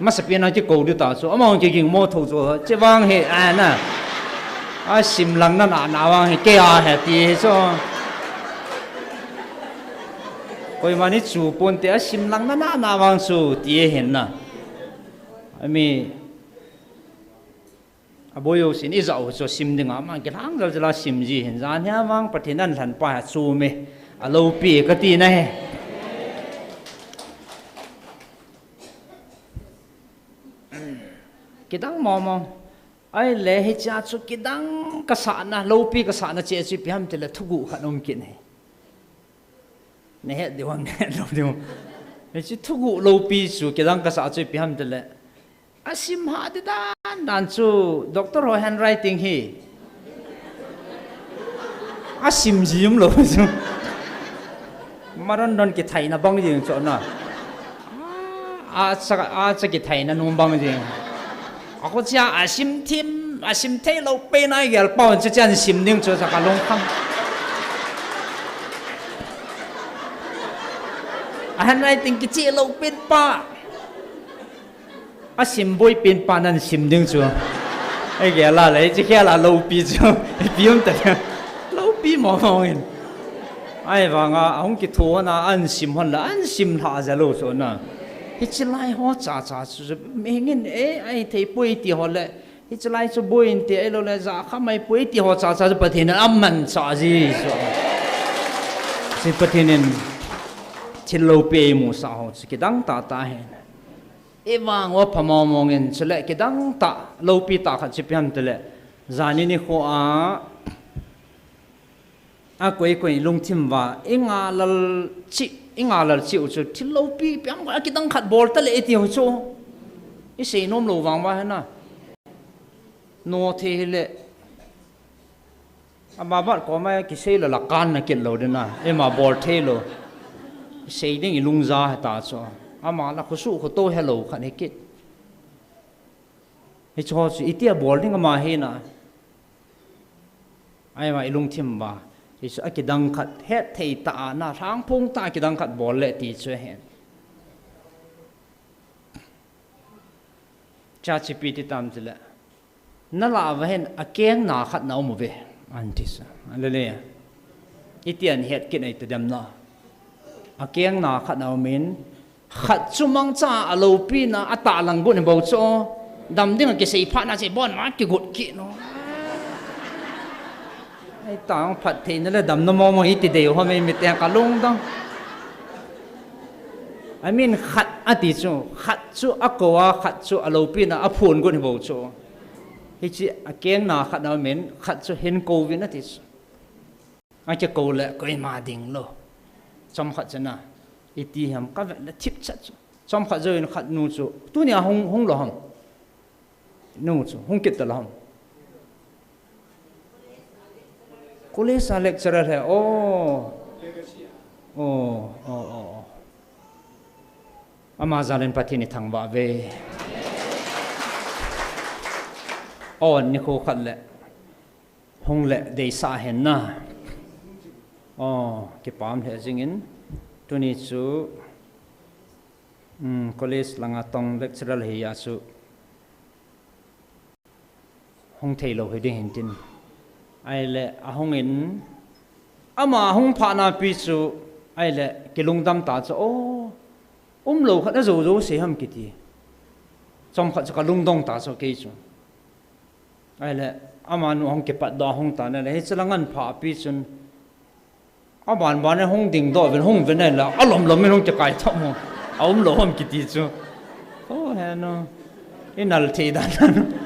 Masa pi na ki ko di ta chu, ama hong ki ging mo tho chu, che vang he, a na. A sim lang na na na vang he, ke a he ti he chu. Koiman i chu pon te a sim lang na na na vang chu ti he na. A mi A boi u sin i zau chu sim ding a, mang kilhang jal jal a sim ji hin jan hia mang Pathen an lhan pa ha chu me a lopi ka ti na he. Kidang mo mo. Ai le hi cha chu kidang ka sa na, lopi ka sa na che chu ipi ham ti le thugu khat um kin he. Ne het diu ham, ne het lo diu. Hi chu thugu lopi chu kidang ka sa chu ipi ham ti le. A sim ha ti dan dan chu, Doctor ho handwriting hi. A sim ji um lo chu. Maron don ki thai na bang jing chu na. A cha, a cha ki thai na nung bang jing. A ko cha a sim thim, a sim thei lo pe na gel pau chu chan sim ding chu sa ka long kham. A handwriting ki chi lo pin pa. A sim boi pin pa nan sim ding chu. Ei gel a le, chi khel a lopi chu. Ei pi um ta. Lopi mo mo in. Ai vang a, a hung ki thu hon a, an sim hon la, an sim hla ja lo chu na. Hi chi lai ho cha cha chu, chu, mi ngin e, ai thei poi ti ho le. Hi chi lai chu boi in ti, ei lo le, ja kha mai poi ti ho cha cha chu, Pathen in a man cha ji chu. Chi Pathen in thil lopi ei mu sa ho, chu kidang ta ta he. I vang uva pha mong mong in chule kidang ta, lopi ta khat chu ipi ham tile, jani nikho a, a koi koi lungthim uva, i ngalal chi, i ngalal chi u chu, thil lopi ipi ham a kidang khat bol ta le i ti u chu. I sei nom lo vang uva hena. No thei hile. Ama bat koma kisei la la kan na kit lo dina, ema bol thei lo. Sei ding i lungja he ta chu. Ama la khusu khuto he lo khat he kit. Hi chu ho chu itia bol ding ama he na. Ai ma i lungthim ba. Hi chu a kidang khat het thei ta a na, lhang phung ta kidang khat bol le ti chu he. Cha chi pi ti tam ti le. Na la va hen a keng na khat na um uve. An ti sa. Hallelujah. I ti an het kin ai ta dem na. A keng na khat na um in. Khat chu mangcha a lopi na a ta lang gun bo chu. Dam ding a kisei pha na che bon ma ki gut ki no. Ai ta phat thei na le dam na mo mo i ti dei ho me mi te ka lung dang. I mean, khat a ti chu, khat chu a ko a, khat chu a lopi na a phun gun hi bo chu. Hi chi a keng na khat na min, khat chu hin ko vin a ti chu. A ke ko le, ko i ma ding lo. Chom khat chu na, i ti ham ka ve le thip chat chu. Chom khat zo in khat nu chu, tu ni a hung, hung lo ham. Nu chu, hung kit ta lo ham. College a lecturer he. Oh. Oh, oh, oh, oh. Ama jal in Pathen ithangvah uve. Oh, nikho khat le. Hung le deisah hen na. Oh, kipah lheh jingin. Tuni chu, um, college langa tong lecturer hi a chu. Hung thei lou hi ding hin tin. Ahile, ahung in, ama hung phat na pi chu, ahile, kilungdam ta chu, oh, umlou khat a jou jou se ham kiti. Chomkhat chu kalungdong ta chu kei chu. Ahile, amanu hung kipat doh hung tan ahile, hiche lang an pha pi chun, Aban ban in hung ding doh uvin, hung uvin ahile, alom lom in hung kikai thom u. Aum lou ham kiti chu. Ko he no. I nal thei dan.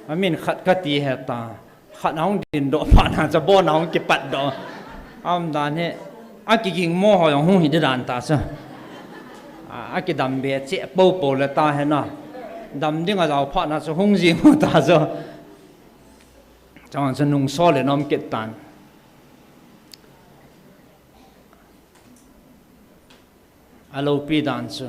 Amin khat kati he ta. Khat hung ding doh phat na chu bon hung kipat doh. Aum dan he. Akiging mo ho jong hung hi di dan ta chu. A, akidam be che po po le ta he na. Dam ding a jao phat na chu hung jing u ta chu. Chang chu nungsol le nom kit tan. Alopi dan chu.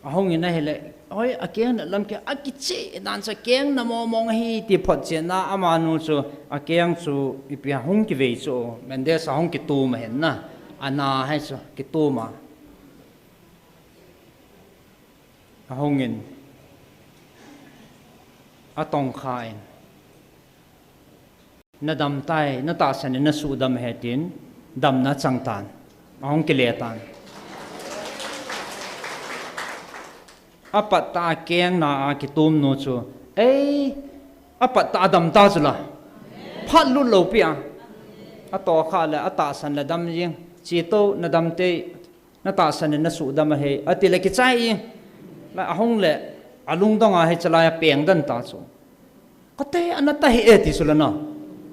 Ahung in ahile, hoi, akeng na lam ke, akiche dan chu keng na mo mong hi ti phot chen na amanu chu, akeng chu ipi hung kivei chu, Mendes a hung kitum a hen na, ana hai chu, kitum a. Ahung in, atong kha in. Na dam tai, na tahsan in na sudam ahi tin, damna chang tan. Ahung kile tan. Apat ta akeng na a kitum nu chu, ei, apat ta adam ta chu la. Phat lut lou pi a. Ato kha le, atahsan le dam jing. Chi to na dam te. Na tahsan in na sudam ahi, ati le kichai in. La ahung le, alungdong a hi chalai a peng dan ta chu. Kate ana ta hi e ti chu la na.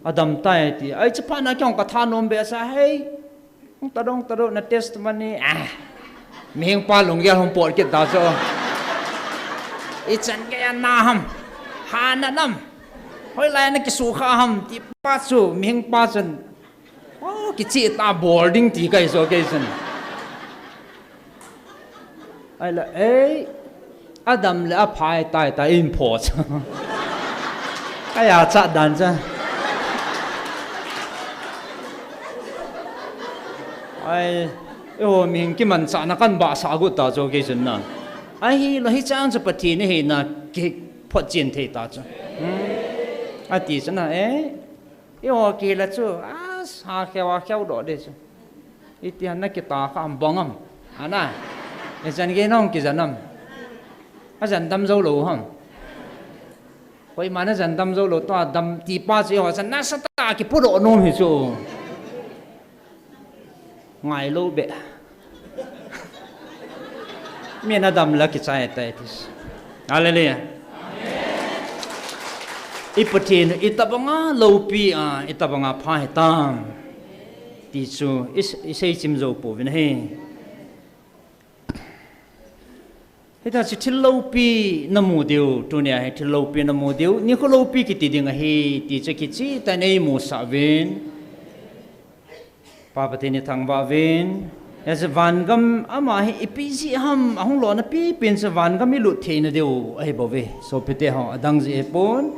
Adam ta e ti. Ai chapa na kyong ka tha nom be sa hei. Hung ta dong ta dong na testimony. Ah. Mihing pa lunggel hung pot kit ta chu. I chan ke na ham. Ha na nam. Hoi lai na kisu kha ham ti pa chu. Mihing pa chun. Oh, kichi ta boarding ti kai so kai sun. Ai la, ei, adam le aphai tai tai in pho cha. Kai a cha dan cha. Ai, e ho mihing kiman cha na kan ba sa gu ta so kai sun na. Ai hi la hi chang cha Pathen hi na ki phot chin thei ta cha. Hmm. Ati cha na, ei. Eiho kile chu, a, sa kheu a kheu doh de chu. Iti han na kita kha am bong am. Ana. Ichan gei nong kijan am. Ajan dam jou lou ham. Koima na jan dam jou lou tua dam ti pa chu eiho chan nasatah a kipu doh nom hi chu. Ngai lou be. Mi na dam la kichai tai tis. Hallelujah. I Pathen, i tabanga loupi a, i tabanga pha hi tam. Ti chu, i, i sei chim jou pouvin ahi. Hita chu thil loupi na mu diu, tunia hi thil loupi na mu diu, nikho loupi kiti ding ahi, ti chu kichi ta nei mu sa vin. Pa Pathen i thangvah uvin. Hiche vangam ama hi ipi jeh ham, ahung lona pipen chu vangam i lut theina diu ahi bou ve. Sopite ho, adang jeh hi pon.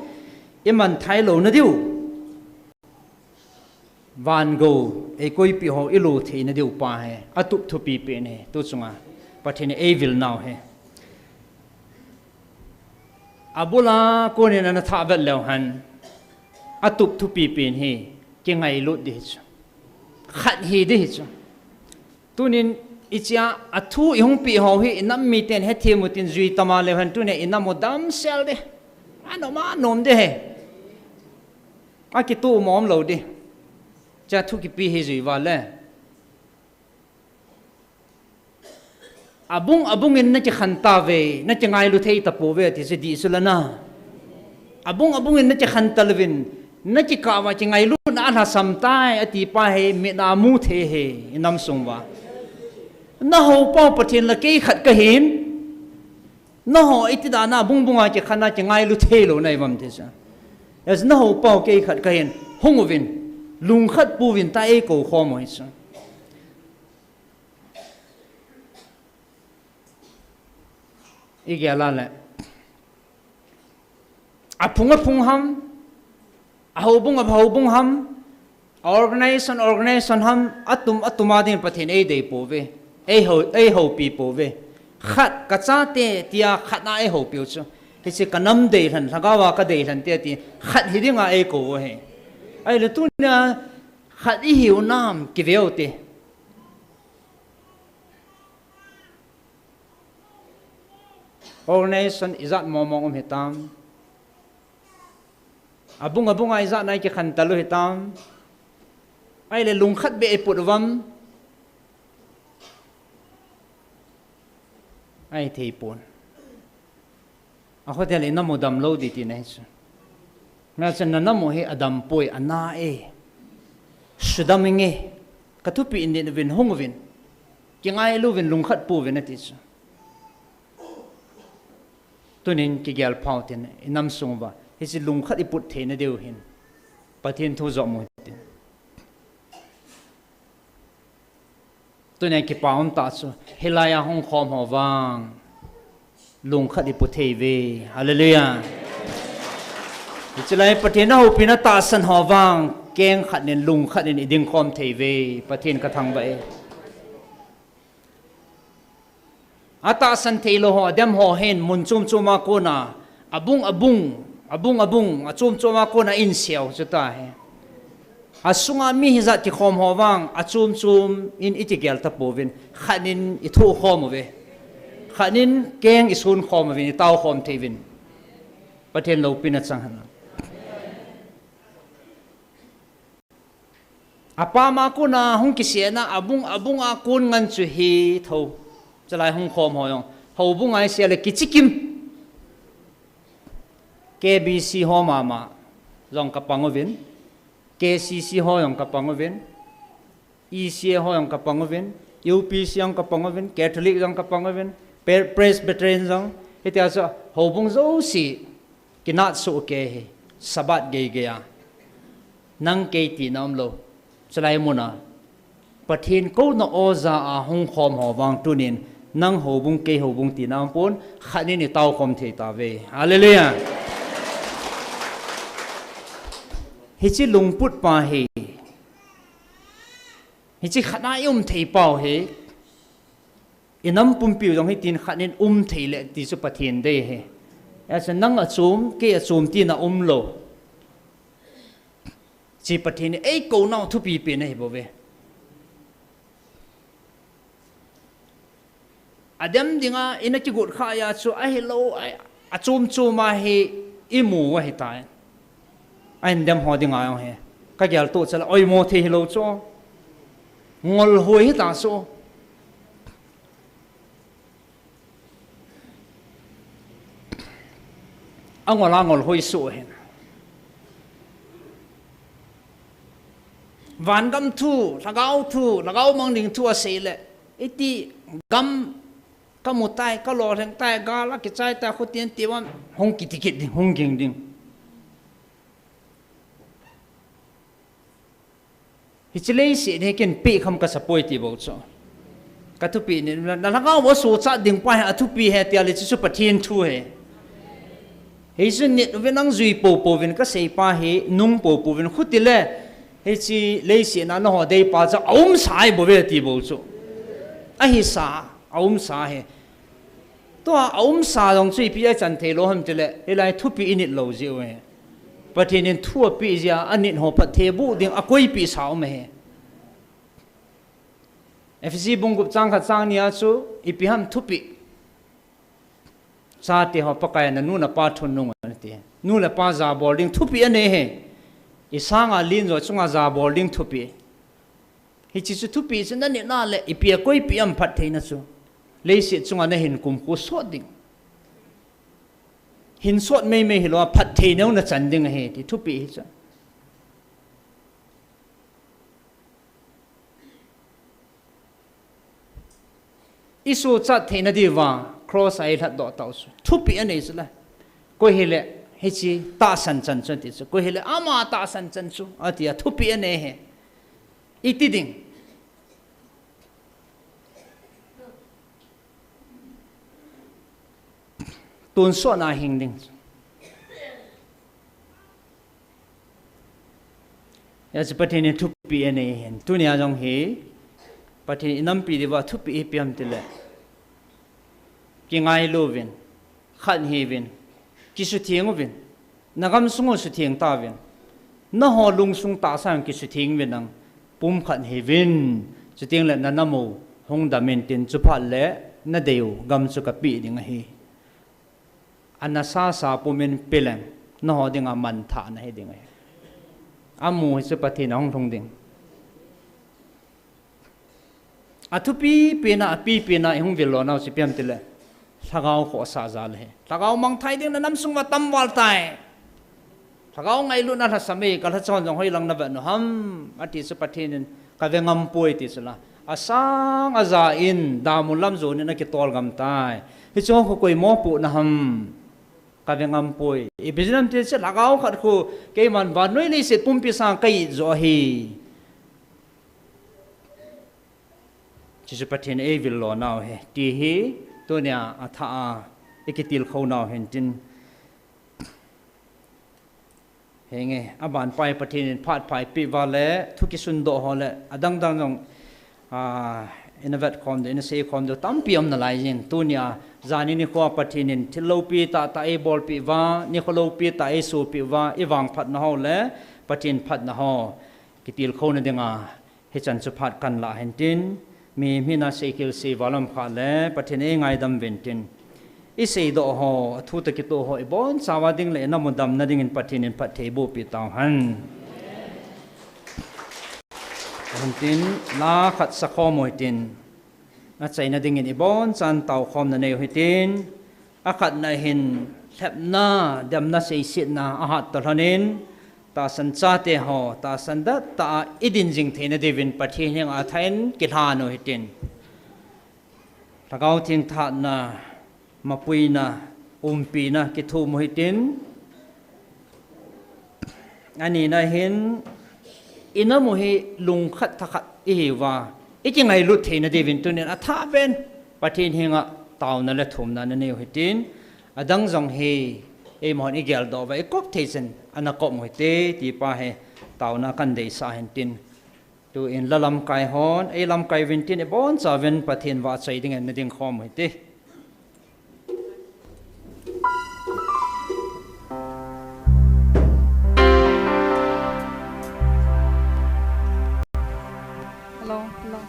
I man thai louna diu. Van gou, ei koipi ho i lut theina diu pa hi. Atup thupi pen hi. Tu chunga. Pathen in ei vil nau hi. Abula konin ana thah vet leu hen. Atup thupi pen hi. Kingailut di hi chu. Khat hi di hi chu. Tunin i chia a thu i hung pi ho hi i nam miten hethem u tin jui tama leu hen tunin i nam u damsel di. Anom anom di hi. Akitu mom lou di. Chia thu kipi hi jui va le. Abung abung in na kikhen tave, na kingailu thei tapouve, ti chu dih chu la na. Abung abung in na kikhen talouvin, na kikah uva kingailutna alhasam tai, ati pa hi, mit a mu thei hi, i nam sung uva. Na hou pau Pathen la kei khat kahin, na ho iti dan a bung bung a kikhen a kingailu thei lou na i vam ti chu. As na hou pau kei khat ka hin, hung uvin, lungkhat pu uvin ta ei kou khom u hi chu. I gel a le. A phung a phung ham, a houbung a houbung ham, a organization organization ham, a tum a tum a ding Pathen ei dei pouve, ei hou, ei houpi pouve. Khat ka chate tia khat na ei houpi u chu. Hiche ka nam deilhen, lhagao a ka deilhen te ti, khat hi dinga ei kou u hi. Ahile tunia khat i hiu nam kive u te. Organization ijat mong mong um hitam. Abung abunga ijat na i kikhen talu hitam. Ahile lungkhat beh i put uvam. Ahi thei pon. A hotel i nam u dam lou di tina hi chu. Hijeh chun na nam u hi adam poi, ana e. Sudam inge. Ka thupi in din uvin hung uvin. Kingailu uvin lungkhat pu uvin ati chu. Tunin kigel phau tin i nam sung uva. Hiche lungkhat i put theina diu hin. Pathen thu jom u hitin. Tunia kipa um tah chu, hilai a hung khom ho vang lungkhat i pu thei uve. Hallelujah. Hiche lai Pathen a houpina tahsan ho vang, keng khat nin, lungkhat nin i ding khom thei uve. Pathen ka thangvah e. A tahsan thei lou ho, a dem ho hin, mun chom chom a kona, abung, abung, abung, abung, a chom chom a kona in siau chu ta hi. A sunga mi hijat kikhom ho vang, a chom chom in i kigel ta pouvin, khat nin i thu khom uve. Khat nin keng i sun khom uvin, i tao khom thei uvin. Pathen loupina chang hen. A pam a kona hung kisena, abung, abung a kon ngan chu hi tho. Chulai hung khom ho jong. Houbung a i sia le kichikim. K B C ho mama jong ka pang uvin. K C C ho jong ka pang uvin. E C A ho jong ka pang uvin. U P C jong ka pang uvin. Catholic jong ka pang uvin. Pe-, Presbyterian jong. Hitia chu houbung jouse. Kinat soh kei hi, Sabbath gei gei a. Nang kei tina umlou. Chulai muna. Pathen kouna oja a hung khom ho vang tunin, nang houbung kei houbung tina umpon, khat nin i tao khom thei tauve. Hallelujah. Hiche lungput pa hi. Hiche khat na i um thei pau hi. I nam pumpiu jong hitin khat nin um thei le ti chu Pathen dei hi. Achu nang a chom, kei a chom tina umlou. Hiche Pathen in ei kou nau thupi pen ahi bouve. A dem dinga, ina kigot kha a chu ahilou, a, a chom chom a hi i mu ahitai. A in dem ho dinga jong hi. Ka gel toh chula, oimo thei hilou chu. Ngol hoi hita chu. A ngol a ngol hoi su hin. Van gam thu, lhagao thu, lhagao mang ding thu a sei le. Iti gam ka mu tai, ka lolhing tai, gal a kichai tai, khutin ti van hung kiti kit ding, hung ging ding. Hiche leiset hi ken pe kham ka sa poi ti bou chu. Ka thupi ni, na lhagao a suhchat ding pa hi a thupi hi tia le chu chu Pathen thu hi. Hichu nit uvin nang jui pou pou vin ka sei pa hi nung pou pou vin khuti le. Hiche leiset na na ho dei pa chu a um sa hi bou ve ti bou chu. Ahi sa, a um sa hi. Tua a um sa jong chu ipi a i chan thei lou ham ti le, hilai thupi i nit lou jeh u hi. Pathen in thu a peh jeh a, a nit ho phatthei boh ding a koipeh sa um ahi. Ephesi bung gup chang khat chang ni a chu, ipi ham thupeh. Chate ho Pakai na nu na pa thunung un ati. Nu le pa jabol ding thupeh anei hi. I sanga len jo chunga jabol ding thupeh. Hiche chu thupeh chu na nit na le, ipi a koipeh ham phattheina chu. Leiset chunga na hin kumkho sot ding. Hin sot mei mei hilou a phattheina na chan ding ahi ti thupeh hi chu. I suhchat theina diuva cross a i lhat doh tau chu. Thupeh anei chu la. Koi hile, Hiche tahsan chan chu ati chu. Koi hile ama tahsan chan chu ati a thupi anei hi. Iti ding. Tonsot na hing ding. Hiche Pathen in thupi anei hin. Tunia jong hi Pathen in inampi diuva thupi ipi ham tile, kingailu vin, khat hiuvin, kisutheng uvin, nagam sung u sutheng tauvin, naho lungsung tahsa in kisutheng uvin lang, pumkhat hiuvin, chuteng le nanam u hung dam in tin, chuphat le nadei u gam chu kapeh ding ahi. Ana sasa pum in pe leng, naho dinga manthahna hiding ahi. Amu hichu Pathen ahung lhung ding. Athupi pena, api pena ihung vil lona u chu ipi ham tile, lhagao khohsah jal ahi. Lhagao mangthai ding nanam sung uva tam val tai. Lhagao ngailutna lhasam e, kalhacha hon jong hoilang navet u ham, ati chu Pathen in kave ngam poi ti chu la. Asang aja in, damun lam jon in akitol gam tai. Hichu khu koi mopohna ham, kave ngam poi. Ipi jeh ham tile lhagao khat khu keiman vannoi leiset pumpi sanga ka-it joh ahi. Chuchu Pathen in eivil lonau ahi ti hi tunia athah a ikitilkhou nau hin tin. Henge, aban pai Pathen in phat pha eipeh uva le thu kisundoh ho le adang dang jong, ah, ina vetkhom diu, ina seikhom diu tampi um nalai jin. Tunia jani nikho Pathen in thil loupi tah tah eibolpeh uva, nikho loupi tah eisopeh uva, ivangphatna ho le Pathen phatna ho kitilkhouna dinga hichan chu phat kanlah hin tin, mi hina seikhel seival um khah le Pathen in eingaidam uvin tin. Iseidoh ho, athu toh kitoh ho, ibonchauva ding le inam u damna dingin Pathen in phatthei bohpeh tauhen. Hin tin, la khat sakhom u hitin. Achaina dingin ibonchan taokhomna nei u hitin. Akhatna hin lhepna, demna, seisetna ahat toh lhonin, tahsan chate ho tahsan dettah a idin jing theina diuvin Pathen henga athah in kilhan u hitin. Lhagao Theng thahatna, mapuina, umpina kithum u hitin. Anina hin, inam u hi lungkhat thakhat ihiuva, ikingailut theina diuvin tunin athahbeh in Pathen henga taona le thumna nanei u hitin, adang jong hi eimahon igeldoh uva ikop thei chan ana kop u hite, ti pa hi taona kadeisah ahin tin. Tuin la lamkai hon eilamkai uvin tin, ibonchauvin Pathen vahchoi dingin nadingkhom u hite. Hello, hello.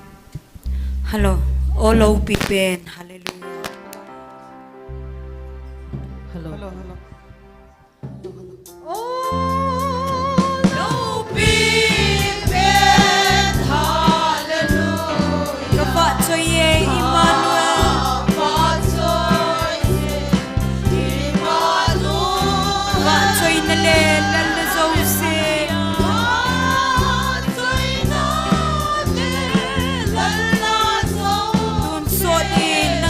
Hello. O loupi pen, hallelujah. Hello. Hello, hello. O loupi pen, hallelujah. Kavahchoi e, Emmanuel. Vahchoina le lalna jouse. Tonsot in na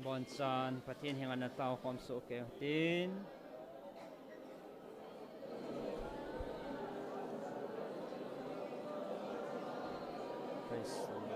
Bonchan Pathen henga natao khom soh keu hitin. Praise the Lord.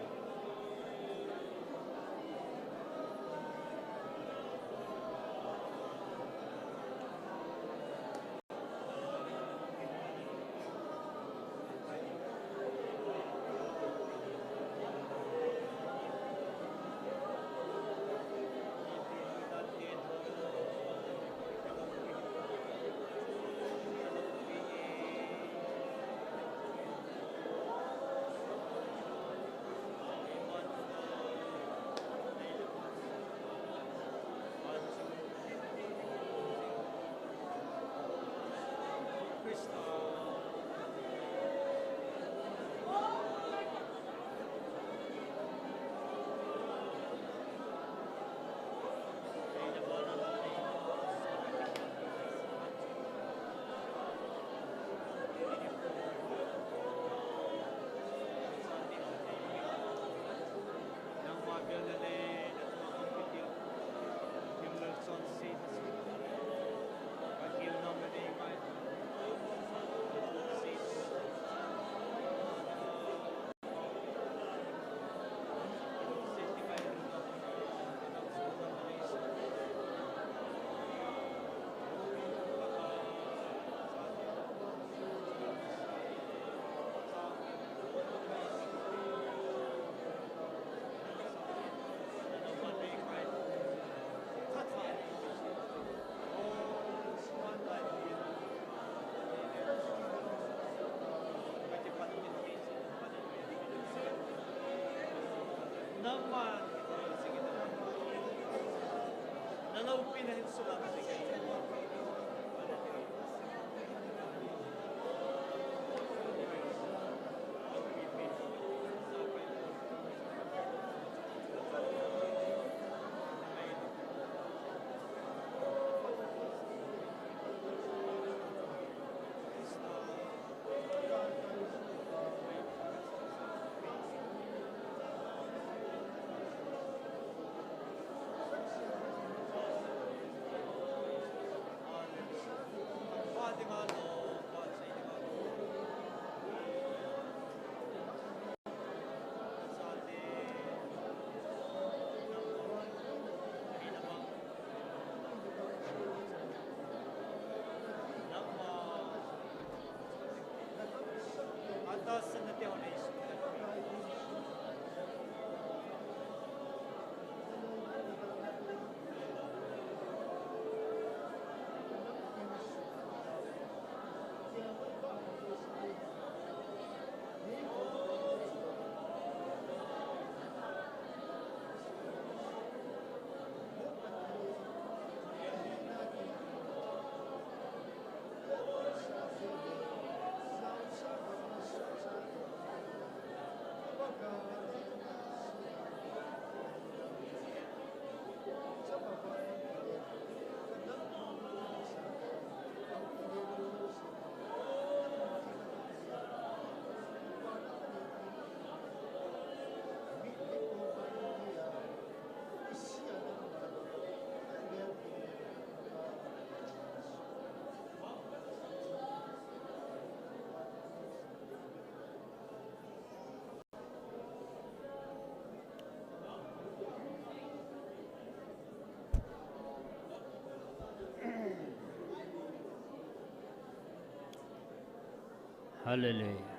Hallelujah.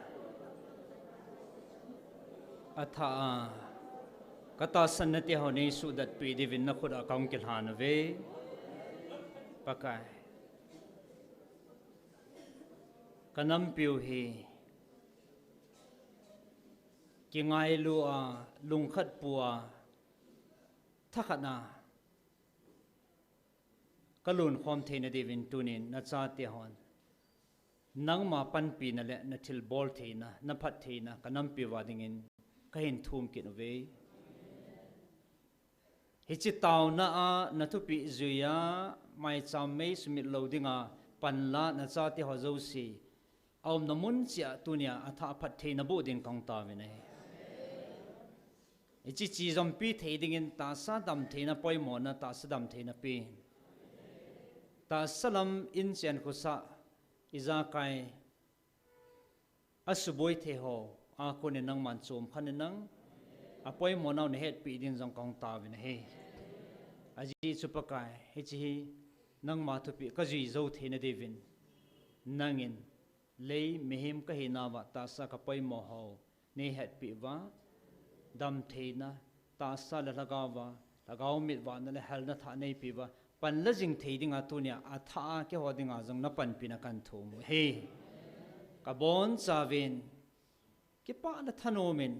Atha a, katahsan nate ho neisuhdatpeh diuvin nakhut a kahung kilhan uve. Pakai, kanampiu hi kingailu a, lungkhat pua, thakhat a kalunkhom theina diuvin tunin nachate hon nangma panpina le nathilbol theina, naphattheina kanampiuva dingin kahin thum kit uve. Hiche taona a nathupeh juiya maicham mei sumit lou dinga panla nachate ho jouse aumna mun cheh a tunia atha phattheina boh din kahung taovin ahi. Hiche chi jompi thei dingin tahsa damtheina poimona, tahsa damtheina pe. Tahsa lam in chen khosah, ijakai asuboi thei ho a kon in nangman chom khen in lang, apoimo nau nahetpi ding jong kahung taovin ahi. Ajeh chu Pakai, hiche hi nangma thupeh kajui jou theina diuvin, nangin lei mihem kahinauva tahsa kapoimo ho neihetpi uva, damtheina, tahsa le lhagaova, lhagao mitvetna le helna thah neipe uva, panla jing thei dinga tunia athah a keiho dinga jong napanpina kahin thum u ahi. Kabonchauvin, kipana thanom in,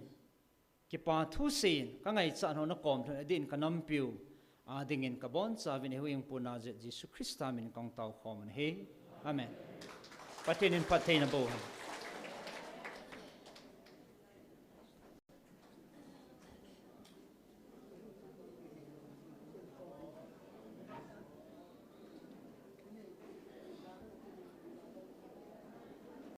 kipa thusei in, kangaichat ho nakom lhon adin kanampiu adingin kabonchauvin, eihuhhingpu Nazareth Jesu Christa min kahung taokhom u ahi. Amen. Pathen in phattheina boh hen.